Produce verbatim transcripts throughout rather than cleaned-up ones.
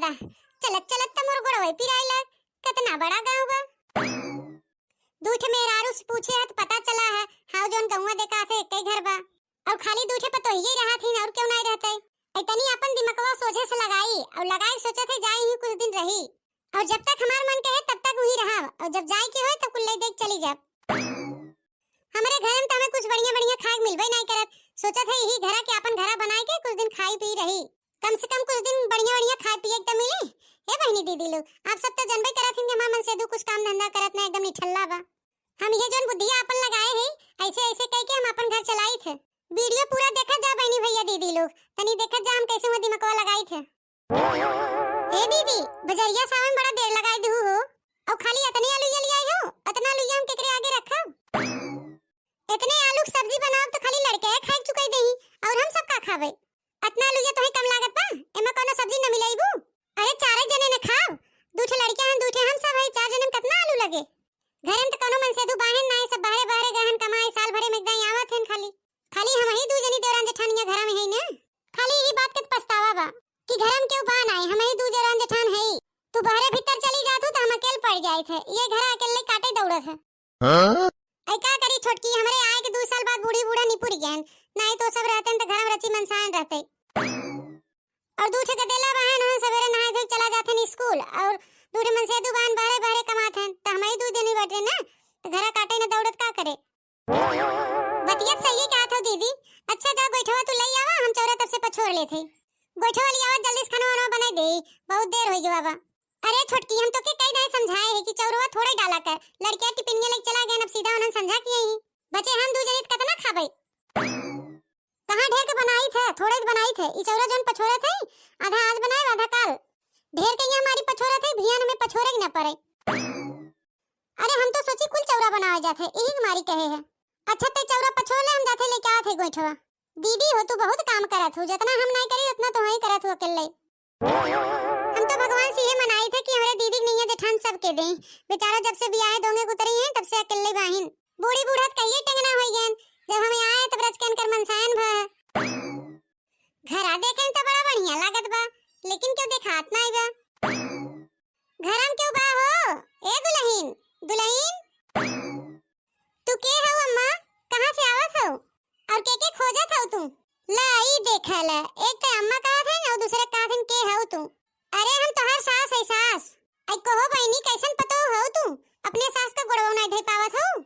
पा। चलत चलत त मोर गोड़वै पिराइ लाग, कतना बड़ा गाँव बा। दू ठे मेहरारू से पूछे ह त पता चला है, हाँ जौन गौवा देखात है, एक्कै घर बा। अउर खाली दू ठे पतोहिये रहत हीं, अउर केहू नाहीं रहतै। अइतनी आपन दिमकवा सोझे से लगाई, अउर लगाई सोचत है जाई ही कुछ दिन रही। अउर जब तक हमार मन कहे तब तक उहीं रहब, अउर जब जाए के होए तब कुल लै दे के चली जाब। हमरे घरे में त हमें कुछ बढ़िया बढ़िया खाए के मिलबै नाहीं करत। सोचत है यही घरा के आपन घरा बनाए के कुछ दिन खाई पी रही। कम से कम कुछ दिन बढ़िया बढ़िया खाए पिए के त मिले। हे बहिनी दीदी लोग, आप सब त जनबै करत हीं कि हमार मनसेधू कुछ काम धंधा करत ना, एकदम निठल्ला बा। हम ये जौन बुद्धिया आपन लगाए है, ऐसे ऐसे कह के हम आपन घर चलाइत है। वीडियो पूरा देखत जा बहिनी भैया दीदी लोग, तनी देखत जा हम कैसे वो दिमकवा लगाइत है। ए दीदी, बजरिया से आवे में बड़ा देर लगाई दिहू हो। अउ खाली अतने आलू ये लियाई हो? अतना आलू ये हम केकरे आगे रखब? इतने आलू के सब्जी बनाओ तो खाली लड़के है खाए चुकाई देही, अउर हम सब का खाबे? अतना आलू ये तोहे कम लागत बा? एमा कौनो सब्जी न मिलाईबू? अरे चारे जने न खाओ, दू ठे लड़कियां हैं, दू ठे हम सब है, चार जने में कितना आलू लगे? घरे में तो कौनो मनसेधू बाहेन ना है, सब बहरे बहरे गए हैं कमाए, साल भरे में एक दाई आवत हैं खाली। खाली हम ही दू जनी देवरान जेठानिया घरा में है ना। खाली यही बात के तो पछतावा बा कि घरा में केहू बा नाई, हम ही दू देवरान जेठान है। तू बहरे भीतर चली जात हूँ तो हम अकेल पड़ जाइत है, ये घर अकेले काटे दौड़त है। हाँ? ऐ का करी छोटकी, हमरे आए के दू साल बाद बूढ़ी बूढ़ा निपुर गए, नाई तो सब रहते तो घर में रची मनसायन रहते। अउर दू ठे गदेला बहन हन, सवेरे नहाए धोए चला जात हन स्कूल, अउर दू ठे मनसेधू बहन बहरे बहरे कमात हन, त हमही दू जनी बटे ना, त घरा काटे न दौड़त का करे। बतिया त सही कहत हो दीदी। अच्छा जा गोइठवा तू लई आवा, हम चौरा तब से पछोर लेत हई। गोइठवा लई आवा, जल्दी से खाना वाना बनाई दे, बहुत देर होई गवा बा। अरे छोटकी, हम तोके कई दाई समझाए है कि चौरवा थोड़े डाला कर, लड़किया टिफिनिया लेके चला गए, अब सीधा उन्हन समझा के आई। बचे हम दू जनी त कतना खाबे? कहाँ ढेर के बनाई थे, थोड़े त बनाई थे। ई चौरा जौन पछोरत है, आधा आज बनाए, आधा काल। ढेर के यहाँ मारी पछोरत है, भियान में पछोरे के न पड़े। अरे हम तो सोची कुल चौरा बनावे जात है, यही के मारी कहे है। अच्छा ते चौरा पछोर ले, हम जाते लेके आते गोइठवा। दीदी हो तू बहुत काम करत हो, जितना हम नहीं करी उतना तो ही करत हो अकेले। हम तो भगवान से ये मनाई थे कि हमरे दीदी के नैया जेठान सबके दें। बेचारा जब से बियाहे दोंगे उतरी हैं तब से अकेले बाहिन। बूढ़ी बूढ़ा त कहिए टेंगना होई गएन, जब हम आए तब रच के इनकर मनसायन भा। घरा देखे में तो बड़ा बढ़िया लागत बा, लेकिन केहू देखात नाई बा। घरा में केहू बा हो? ए दुलहिन, दुलहिन, तू के हऊ अम्मा? कहाँ से आवत हऊ? अउर के के खोजत हऊ तू? ला, ई देखा ला, एक तो अम्मा कहत हन अउर दूसरे कहत हन के हऊ तू? अरे हम तोहार सास है सास। आई कहो बहिनी, कैसन पतोह हऊ तू? अपने सास का गोड़वा नाई धई पावत हऊ?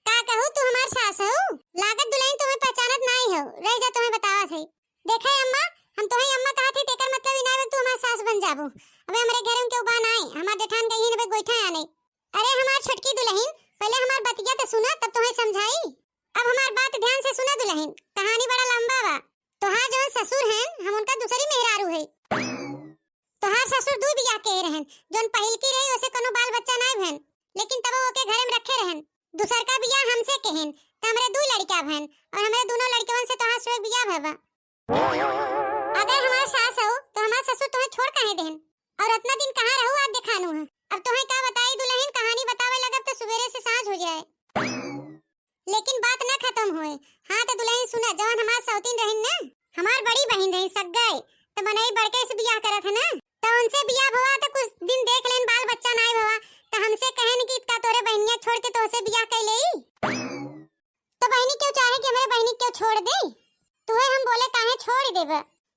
का कहू, तू हमार सास हऊ? लागत दुलहिन तुम्हें पहचानत नाई हऊ। रह जा, तुम्हें बतावत है। देखे अम्मा, हम तुम्हें अम्मा कहत ही, तेकर मतलब ई नाई बा तू हमार सास बन जाबू। अबे हमरे घर में केहू बा नाई, हमार जेठान गई है, अबे गोइठा आने। अरे हमार छोटकी दुलहिन, पहले हमार बतिया तो सुना, तब तुम्हें समझाई। अब हमार बात ध्यान से सुना दुलहिन, कहानी बड़ा लंबा बा। तोहार जौन ससुर हैं, हम उनका दूसरी मेहरारू है। तोहार ससुर दू बियाह के रहन, जौन पहिलकी रही, ओसे कोनो बाल बच्चा नाय भन, लेकिन तबो ओके घरे में रखे रहन। दूसरका बियाह हमसे केहेन, त हमरे दू लड़का भन, और हमरे दोनों लड़कवन से तोहार ससुर बियाह भवा। अगर हमार सास हो, तो हमार ससुर तुम्हें छोड़ काहे देहन? और अतना दिन कहाँ रहू, आज देखानू है। अब तुम्हें का बताई दुलहिन, कहानी बतावे लगब तो सुबेरे से साँझ हो जाए। लेकिन बात ना खतम होए। हाँ, त दुलहिन सुना, जवन हमार सौतीन रहिन ना, हमार बड़ी बहिन रही सग्गई, त मनई बड़के से बियाह करत है ना, त उनसे बियाह भवा त कुछ दिन देख लेन, बाल बच्चा नाई भवा, त हमसे कहेन कि का तोरे बहिनिया छोड़ के तोहसे बियाह कर लेई? तो बहिनी क्यों चाहे कि हमरे बहिनी क्यों छोड़ दे? तुहे हम बोले काहे छोड़ देब?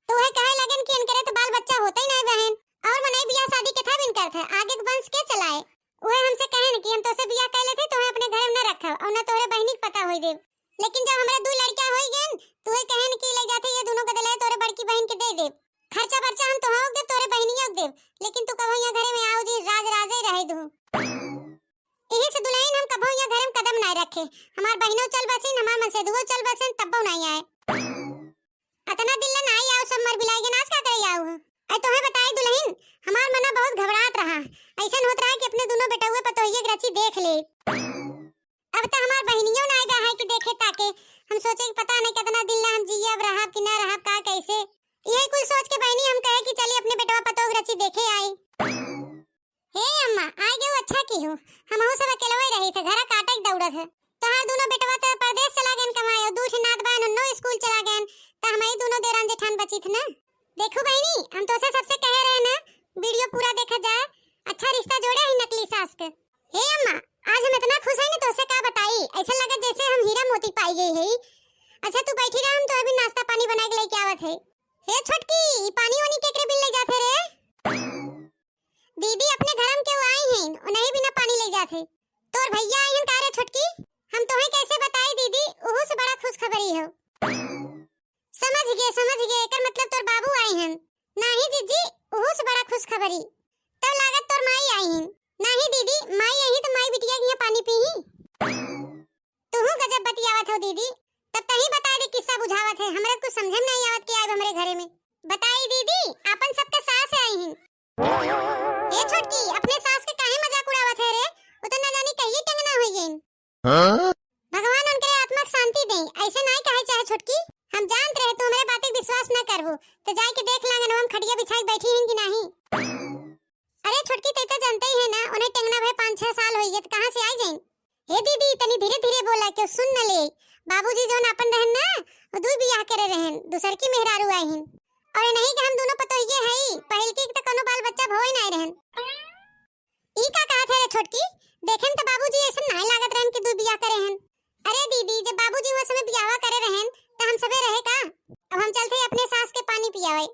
तुहे कहे लगन कि इनकरे त बाल बच्चा होते ही नाई बहन, और मनई बियाह शादी के था बिन करत है, आगे के वंश के चलाए? उहे हमसे कहेन कि हम तोसे बियाह कर लेते, तोहे अपने घर में न रखब और न तोहरे बहिनी के पता होई देब। लेकिन जब हमरा दू लड़का होई गएन, तुहे कहेन कि ले जाते ये दोनों गदले तोरे बड़की बहिन के दे देब। खर्चा बर्चा हम तोहू के देब, तोरे बहिनियों के देब, लेकिन तू कबो यहाँ घरे में आओ जी, राज राजे रहे दू। यही से दुलहिन हम कबो यहाँ घरे में कदम नाय रखे। हमार बहिनो चल बसिन, हमार मनसेधुओ चल बसिन, तब्बो नाय आए। अतना दिन ला नाई आओ, सब मर बिलाई के नाच का करे आओ? अरे तोहे बताई दुलहिन, हमार मना बहुत घबरात रहा। ऐसन होत रहा कि अपने दोनों बेटउए पतोहिए के रची देख ले। अब त हमार बहिनियो नाई बा है कि देखे ताके। हम सोचे कि पता नहीं कितना दिन ला हम जियब, रहब कि ना रहब, का कैसे। यही कुल सोच के बहिनी हम कहे कि चली अपने बेटवा पतोह के रची देखे आई। हे अम्मा, आ गयो, अच्छा की हो। हमहू सब अकेलवे रही थे, घरा काटे के दौड़त है। तोहार दोनों बेटवा तो परदेश चला गएन कमाए, और दू ठे नात बहन उन्नो स्कूल चला गएन, त हमही दोनों देवरान जेठान बची थे ना। देखू बहिनी, हम तोसे सबसे कहे रहे ए छोटकी, ई पानी वानी केकरे बिन ले जाथे रे? दीदी, अपने घर में केहू आई हैं, उन्हीं बिना पानी ले जाथे। तोर भैया आई हैं का रे छोटकी? हम तोहे कैसे बताई दीदी, उहू से बड़ा खुशखबरी हो। समझ गए, समझ गए, एकर मतलब तोर बाबू आई हैं। नाही जिज्जी, उहू से बड़ा खुशखबरी। तब लागत तोर माई आई हैं। नाही दीदी, माई आई तो माई बिटिया के यहाँ पानी पीही। तुहू गजब बतियावत हो दीदी, तब तही बताई दे किस्सा बुझावत है, हमरे कुछ समझे में नहीं आवत कि आए हमरे घरे में। बताई दीदी, आपन सबके सास आई हैं। ए छोटकी, अपने सास के काहे मजाक उड़ावत है रे? उ तो न जानी कहिए टेंगना होई गईन। हाँ? भगवान उनके आत्मा के शांति दे, ऐसे नाई कहे चाहे छोटकी। हम जानत रहे तू हमरे बात के विश्वास न करबू, तो जाए के देख लांगन हम खटिया बिछाई बैठी हैं कि नहीं। अरे छोटकी, तै तो जानते ही है ना, उन्हें टेंगना भय पाँच छह साल होई गए, तो कहाँ से आई जाइन? हे दीदी, तनी धीरे धीरे बोला, क्यों सुन न ले। बाबूजी जौन आपन रहन ना, वो दुई बियाह करे रहन, दूसर की मेहरारू आई हिन। और नहीं कि हम दोनों पतोहिए हई, पहिल की तो कोनो बाल बच्चा भोई नहीं रहन। ई का कहा थे रे छोटकी? देखेन तो बाबूजी ऐसे नहीं लागत रहन कि दुई बियाह करे हन। अरे दीदी, जब बाबूजी वो समय बियाहवा करे रहन, तो हम सबे रहे का? अब हम चलते अपने सास के पानी पियावे।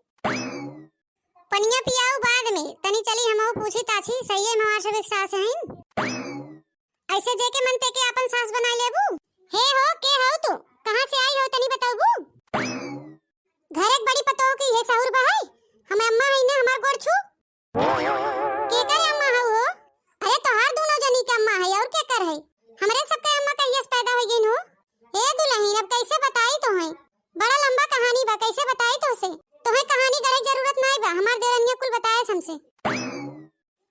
पनिया पियाऊ बाद में, तनी चली हमहू पूछी ताछी, सही है हमार सब एक सास हईन। ऐसे जे के मन ते के आपन सास बना लेबू। हे हो, के हो तू? कहाँ से आई हो, तनी बताबू? घर एक बड़ी पतोह की है सहुर बहाई, हम अम्मा है ना, हमार गोड़ छू। के कर अम्मा हऊ हो? अरे तोहार दोनों जनी के अम्मा है, और के कर है? हमरे सबके अम्मा कहिया से पैदा हो गई हो? ए दुल्हन, अब कैसे बताई तोहे? बड़ा लंबा कहानी बा, कैसे बताई तोसे? तोहे कहानी गढ़े जरूरत नाई बा, हमार देवरनिया कुल बताए हमसे।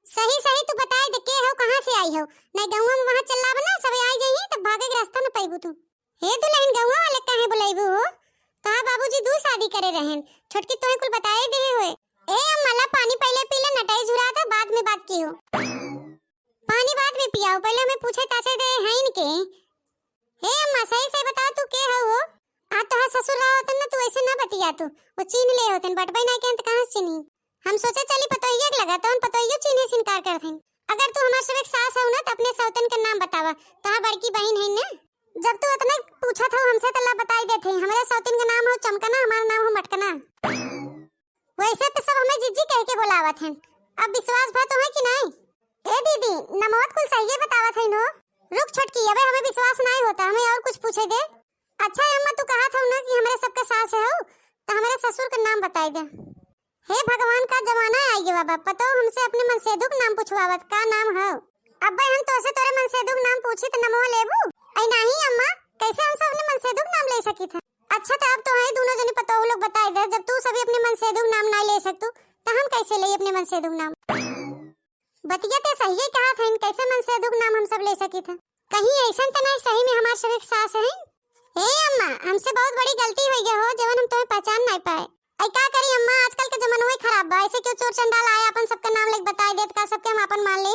सही सही तू बताए दे, के हो, कहाँ से आई हो? नहीं गौवा में वहाँ चिल्लाब ना, सबे आई जाइए, तब भागे के रास्ता न पैबू तू। हे दुल्हन, गौवा वाले काहे बुलाइबू हो? तोहार बाबूजी दू शादी करे रहन, छोटकी तोहे कुल बताए दिए हुए। ए अम्मा, ला पानी पहले पी ले, नटाई झुरा था, बाद में बात की हो। पानी बाद में पियाओ, पहले हमें पूछे ताछे दे हैं इनके। हे अम्मा, सही सही बताओ, तू के हो हो? आ तोहार ससुर रहा होतन ना, तू ऐसे ना बतिया तू। वो चीन्ह ले होतन, बटबई ना के अंत कहाँ से चीन्ही? हम सोचे चली पतोहिया के लगा, तौन पतोहियो चीन्हे से इनकार करत हईन। अगर तू हमार सिर्फ एक सास हो ना, तो अपने सौतन के नाम बतावा, तोहार बड़की बहिन है ना। जब तू इतना पूछत हो हमसे, तो ला बताई देत हई, हमरे सौतन के नाम हो चमकना, हमार नाम हो मटकना। वैसे तो सब हमें जिज्जी कह के बुलावत हैं, अब विश्वास भा तो है कि नहीं? ए दीदी, नमवत कुल सही बतावत है नो। रुक छोटकी, अबे हमें विश्वास नहीं होता, हमें और कुछ पूछे दे। अच्छा अम्मा, तू कहत हो ना कि हमरे सबके सास हो, तो हमरे ससुर के नाम बताई दे। हे भगवान, का जमाना आ गया बाबा, पतो हमसे अपने मनसेधु के नाम पूछवावत, का नाम हो? अब्बे हम तोसे तोरे मनसेधु के नाम पूछी तो नमवा लेबू? ऐ नहीं अम्मा, कैसे हमसे अपने मनसेधु के नाम ले सकी थे? अच्छा तो अब तो है दोनों जनी पतोह लोग बताई दे, जब तू सभी अपने मनसेधु के नाम ना ले सकतू, तो हम कैसे ले अपने मनसेधु के नाम? बतिया ते सही कहा था, कैसे मनसेधु के नाम हम सब ले सकी थे? कहीं ऐसा तो नहीं सही में हमार सभी के सास है? हे अम्मा, हमसे बहुत बड़ी गलती हो गया हो, जवन हम तुम्हें पहचान नहीं पाए। ऐ का करी अम्मा, आजकल के जमाना वही खराब बा, ऐसे क्यों चोर चंडाल आए, अपन सबके नाम लेके बताई देत का, सबके हम अपन मान ले।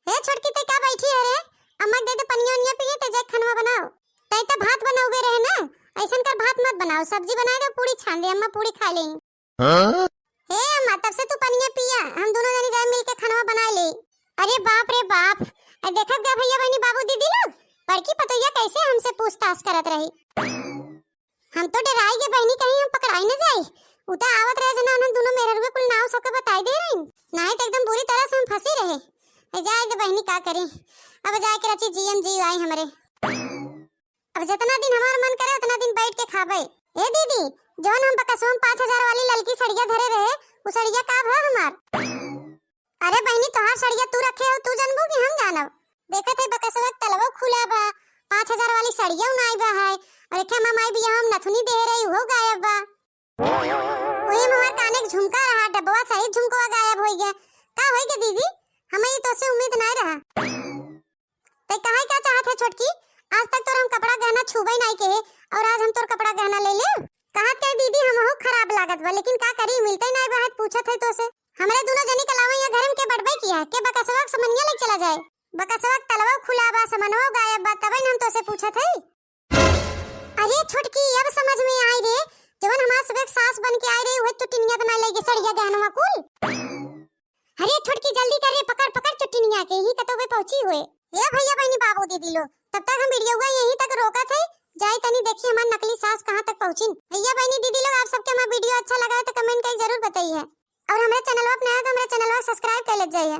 हे छोटकी, ते का बैठी है रे? अम्मा के दे दे पनिया उनिया पिए, ते जाके खानवा बनाओ। ते तो भात बनाओगे रहे ना, ऐसन कर भात मत बनाओ, सब्जी बनाए दो, पूरी छान दे, अम्मा पूरी खा लें। हाँ? हे अम्मा, तब से तू पनिया पिया, हम दोनों जनी जाए मिलके खानवा बनाए ले। अरे बाप रे बाप, ऐ देखत गा भैया बहनी बाबू दीदी लोग, बड़की पतोहिया कैसे हमसे पूछताछ करत रही। हम तो डराई गे बहनी, कहीं हम पकड़ाई न जाई। उ तो आवत रहे जना, उन्हन दोनों मेहररुए कुल नाव सबके बताई दे रही, नहीं तो एकदम बुरी तरह से हम फंसी रहे। ए जाए दे बहनी, का करी, अब जाए के रची जीएम जी आई हमरे। अब जितना दिन हमार मन करे उतना दिन बैठ के खाबे। ए दीदी, जौन हम बकसवा में पाँच हजार वाली ललकी सड़िया धरे रहे, उ सड़िया का भा हमार? अरे बहनी, तोहार सड़िया तू रखे हो, तू जानबू कि हम जानब? देखत है बकसवा के तलवो खुला बा, पाँच हजार वाली सड़िया उनाई बा है, और एक हमार माई बियाह में नथुनी दे रही, वो गायब बा। वही में हमार काने के झुमका रहा, डब्बवा सहित झुमकवा गायब हो गया। का हो गया दीदी? हमें ये तो से उम्मीद नहीं रहा। ते कहे का चाहत है छोटकी? आज तक तोर हम कपड़ा गहना छुबे नहीं के, और आज हम तोर कपड़ा गहना ले ले? कहत के दीदी हमहू खराब लागत बा, लेकिन का करी, मिलते नहीं बा, पूछत है तो से। हमरे दोनों जनी के अलावा यहाँ घर में के बटबे किया, के बकसवा के समनिया लेके चला जाए। बकसवा के तलवा खुला बा, समनवा गायब बा, तबे न हम तो से पूछत है। अरे छोटकी, अब समझ में आई रे, जवन हमार सबके सास बन के आई रही, उहे चुटिनिया तो ना लेके सड़िया गहनवा कुल। अरे छोटकी, जल्दी कर रे, पकड़, पकड़ चुटिनिया के, ही कतो पे पहुंची हुए। ए भैया बहनी बाबू दीदी लो, तब तक हम वीडियो को यहीं तक रोकत है, जाए तनी देखी हमार नकली सास कहाँ तक पहुँचिन। भैया बहनी दीदी लोग, आप सबके हमार वीडियो है। और हमरे चैनलवा पे नया तो हमरे चैनलवा सब्सक्राइब कर लेत जाइए।